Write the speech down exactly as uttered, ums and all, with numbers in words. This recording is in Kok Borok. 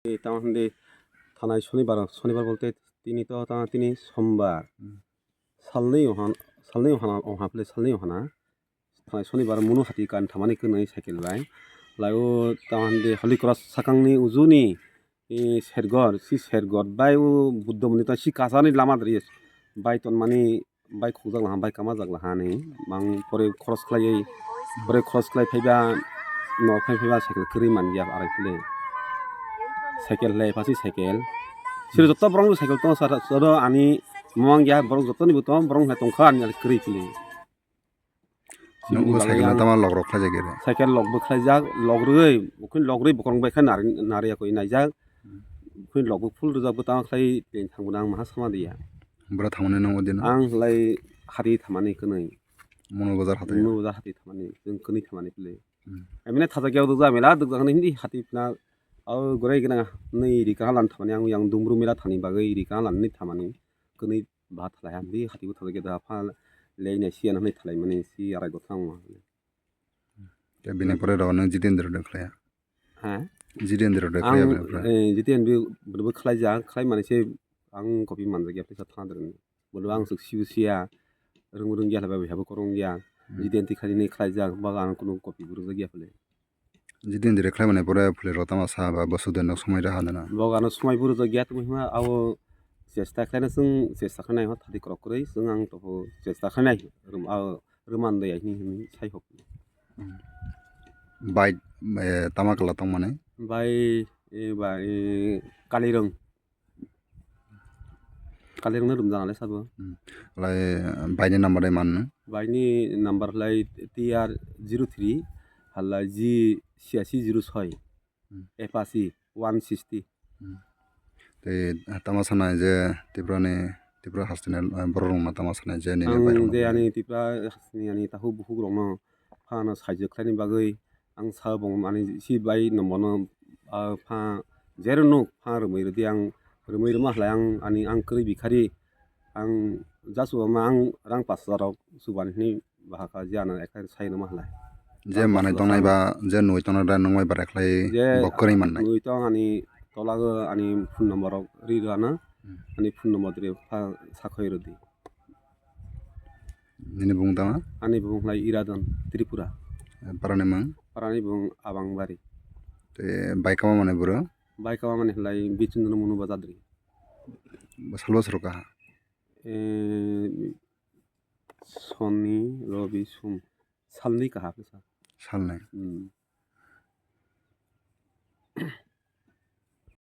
Tamo hindi thanai sonibar, sonibar bolte tini to tamo tini sombar. Hmm. Salnwi ohan, salnwi ohana, oha phle salnwi ohana. Thanai sonibar munu hati kan thamani kwnwi cycle bai. Lai o tamo hindi Holy Cross sakangni ujuni, eh, sergor, si sergor bai o Buddha mondir ta si kasani lama dri bai tonmani bai khukjak laha, bai kamajak laha ni. Mang pore cross khlaiwi, pore cross khlai phaiba, no phai phaiba cycle kwrwi man ya arai phile. Cycle le phasi cycle. Siro joto borok cycle tong sara, soro ani mong ya borok joto ni bo tong, borok hai tongkha ani kwrwi phile. Nung o cycle no tama lok rok khlai jagere. Cycle lok bo khlai jak, lok rwi, ukhwin lok rwi bokorong bai kha nari, nari ya koi naijak. Ukhwin lok bo full rwjak bo tama khlai plane thang bo nang maha sama diya. Bura thangmani nung o dino? Ang lai hati thamani kwnwi. Mono bazar hati. Mono bazar hati thamani, jeng kwnwi thamani kle. Hmm. Emine thaja kya dukja mela dukja kani hindi hati pina. Au gore gina nei rika lan thamani ang yang dumru mela thani bagwi rika lan ni thamani. Kwnwi ba thalai ha, bi hati bo thalai khe da pha lei nai si ano hinwi thalai mani si arai gotha wngma. Tei bini pore rw nw Jitendra de khlai ya? Ha? Jitendra de khlai ya bini pore? Eh, Jitendra bo khlai jak, khlai mani se ang copy man jak ya, tisa thana dwrwng. Bo ang swk sibu siya, rwng rwng ya, bai bai habo kwrwng ya. Hmm. Jitendra khlai ni khlai jak, ba ang kunu copy bo rwng jak ya phale. Jitendra khlai mani pore phule rw tama sa ba bo sude no somoi raha dana. Bo ano somoi bo rwjak ya tongma hima abo chesta khlai na chwng chesta khlai nai ho thadi krok kwrwi chwng ang to chesta khlai nai rum abo rwman de ya hini hini sai hok. Bai, eh, tama kala tong mani? Bai, eh, bai, eh, Kalirwng. Kalirwng no rumjak nalai sabo. Hmm. Lai, eh, bai ni number dai man no? Bai ni number lai T R zero three, halai G siasi zero soi, Hmm. F A C one sixty. Hmm. Tei, eh, tama sanai je Tripura ni, Tripura hasteni, eh, borok rok no tama sanai je nini bai rok no je ani Tripura hasteni ani takhuk bukhuk rok no phano saijak khlaini bagwi ang sa bong ani si bai no bono, ah, pha jero nuk pha rwmwi rwdi ang rwmwi rwma halai ang ani ang kwrwi bikhari ang ja chuba ma ang rang pash hajar rok chuban hwnwi bahaka je ano ekha sai rwma halai. Je manwi tongnai ba je nwi tongnai da nungbai bara khlai je bo kwrwi mannai. Nwi tong ani tolago ani phone number rok ri rwna Hmm. ani phone number ri pha sakhoi rwdi. Nini bung tama? Ani bung lai Iradon, Tripura. Parani mang? Parani bung Abangbari. Te bai kama mane buro? Bai kama mane lai Bichundra Munu Bajadri. Salo salo kaha? Eh, Soni, Robi, Sum. Salni kaha pesa. Salni. Hmm.